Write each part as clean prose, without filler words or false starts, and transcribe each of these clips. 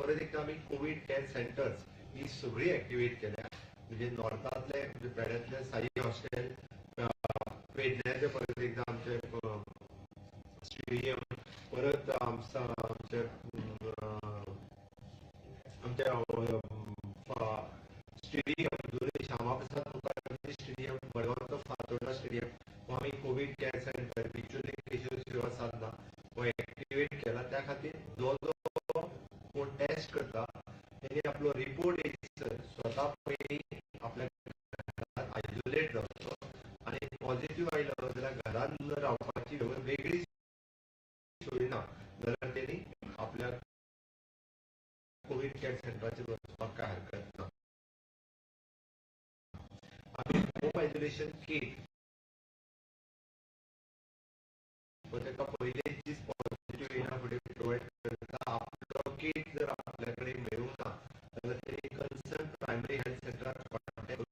परत एकदा आमी कोवीड केअर सेंटर्स ही सगळी एक्टिवेट केल्या. म्हणजे नॉर्थांतले, म्हणजे पेड्यांतले साई हॉस्टेल, पेडण्याचे परत एकदा आमचे स्टेडियम, परत आमचे आमचे स्टेडियम दोन्ही श्यामाप्रसाद मुखर्जी स्टेडियम, मडगांवचो फातोर्डा स्टेडियम हो आमी covid care centre, Bicholim Keshav Seva Sadhana हो एक्टिवेट केला. त्या खातीर जो जो कोण टेस्ट करता तेणी आपलो रिपोर्ट येयसर स्वता पयलीं आपल्या घरात आयसोलेट जावचो आनी पॉझिटिव्ह आयलो जाल्यार घरान रावपाची वेगळी सोय ना जाल्यार तेणी आपल्या कोवीड केअर सेंटराचेर वचपाक कांय हरकत ना. आमी होम आयसोलेशन किट हो ताका पयलेच दीस पॉझिटिव्ह येयना फुडें प्रोवायड करता. आपलो किट जर आपल्या कडेन मेळूंक ना जाल्यार तेणी कन्सर्न प्रायमरी हेल्थ सेंटराक कॉन्टेक्ट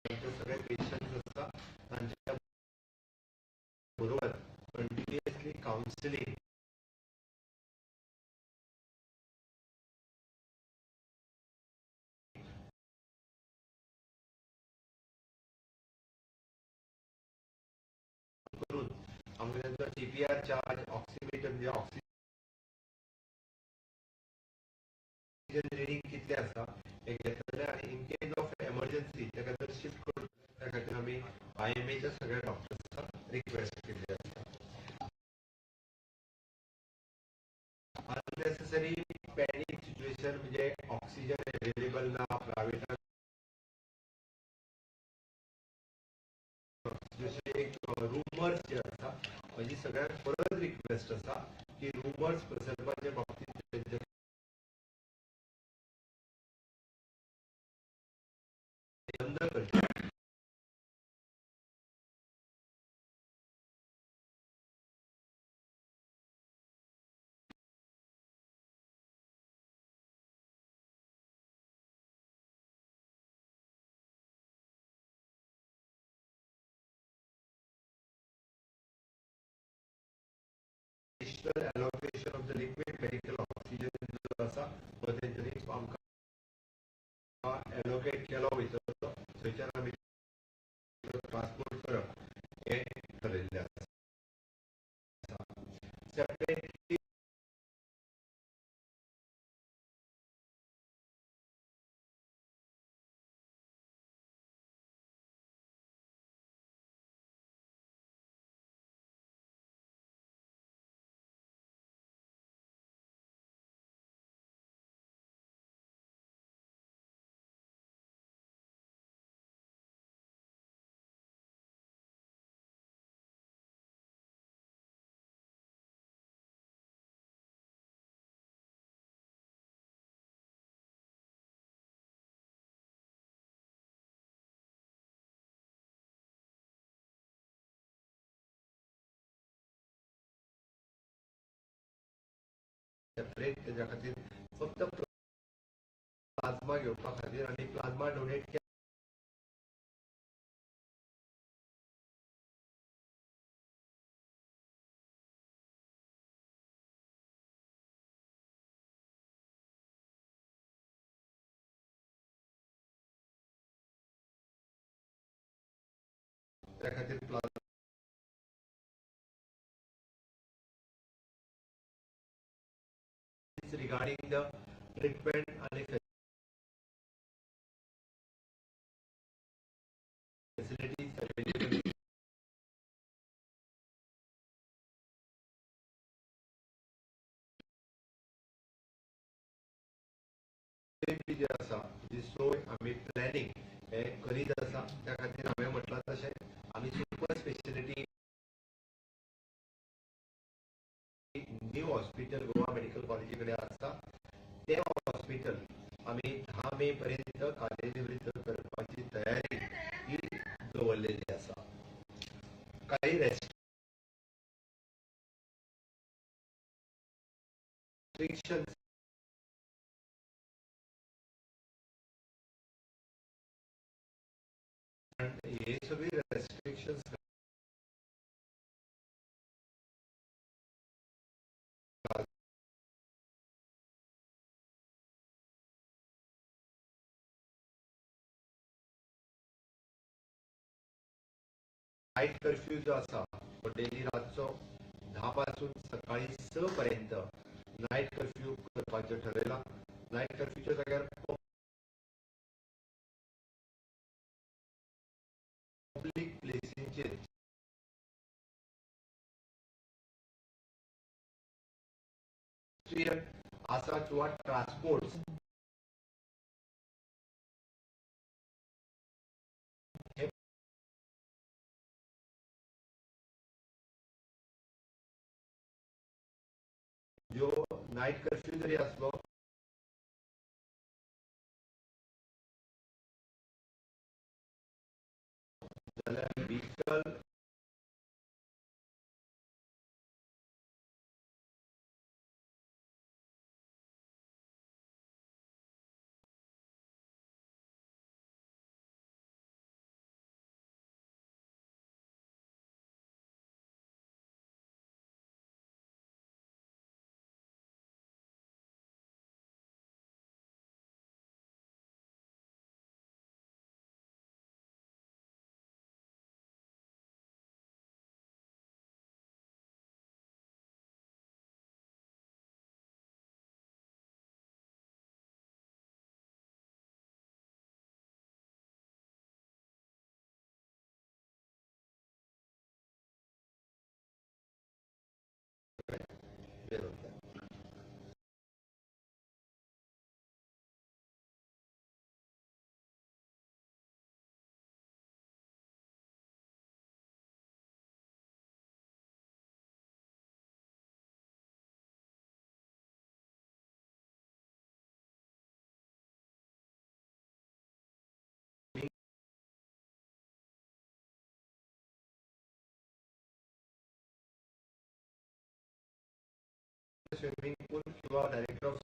करून सगळे पेशंट्स आसा तांच्या बरोबर कंटिन्युअसली कावन्सिलींग करून आमकां तांचो CPR charge, ऑक्सिमिटर म्हणजे ऑक्सिजन रिडींग कितलें आसा हें घेतले आनी इन केस ऑफ एमर्जन्सी ताका जर शिफ्ट करता त्या खातीर आमी IMAच्या सगळ्या डॉक्टर्सांक रिक्वेस्ट केल्ली आसा. अननेसेसरी पॅनीक सिच्युएशन म्हणजे ऑक्सिजन अवेलेबल ना प्रायव्हेटान, जशे एक रुमर्स जे आसा, म्हजी सगळ्यांक परत रिक्वेस्ट आसा की रुमर्स पसरपाच्या बाबतींत तेंचे बंद करचे. Additional allocation of the liquid medical oxygen जो आसा तो तेंच्यांनी आमकां एलोकेट केलो वयतलो. थंयच्यान आमी ट्रान्सपोर्ट करप हें ठरयल्लें आसा. सेपरेटली सेपरेट तेज्या खातीर फक्त प्लाझ्मा घेवपा खातीर आनी प्लाझ्मा डोनेट त्या खातीर रिगार्डिंग the treatment आनी फॅसिलिटीज अवेलेबल जे आसा जी सोय आमी प्लॅनिंग हे करीत आसा. त्या खातीर हांवें म्हटलां तशें आमी super speciality new hospital Goa medical कॉलेजी कडेन आसा तें हॉस्पिटल आमी 10 मे पर्यंत कार्यनिवृत्त करपाची तयारी ही दवरलेली आसा. काही रेस्ट्रिक्शन्स कारण हे सगळी रेस्ट्रिक्शन्स नायट कर्फ्यू जो आसा तो डेली रातचो 10 पासून सकाळी 6 पर्यंत नायट कर्फ्यू करपाचें ठरयलां. नायट कर्फ्यूच्या जाग्यार पब्लीक प्लेसींचेर आसा किंवा ट्रान्सपोर्ट हे जो नायट कर्फ्यू जरी आसलो जाल्यार व्हिकल स्विमिंग पूल किंवा डायरेक्टर ऑफ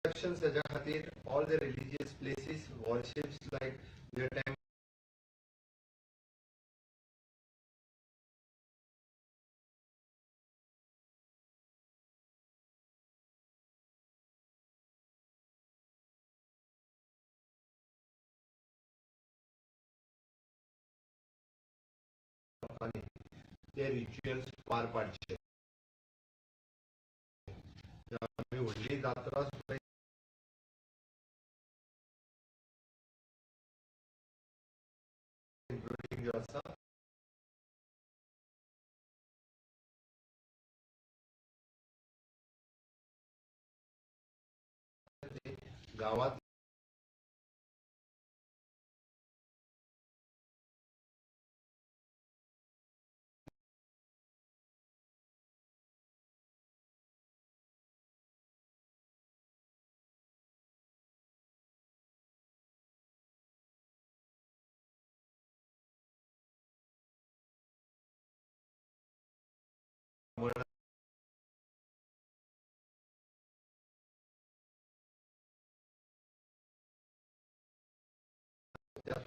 ताज्या खातीर all the religious places worships like the temple ते रिच्युअल्स पार पाडचे. आमी व्हडली जात्रा सुद्दां इन्क्लुडींग ज्यो आसा गांवांत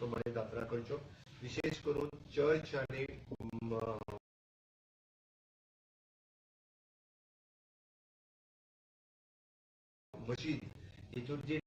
प्रमाणे जात्रा करच्यो. विशेष करून चर्च आनी मशीद हितून जी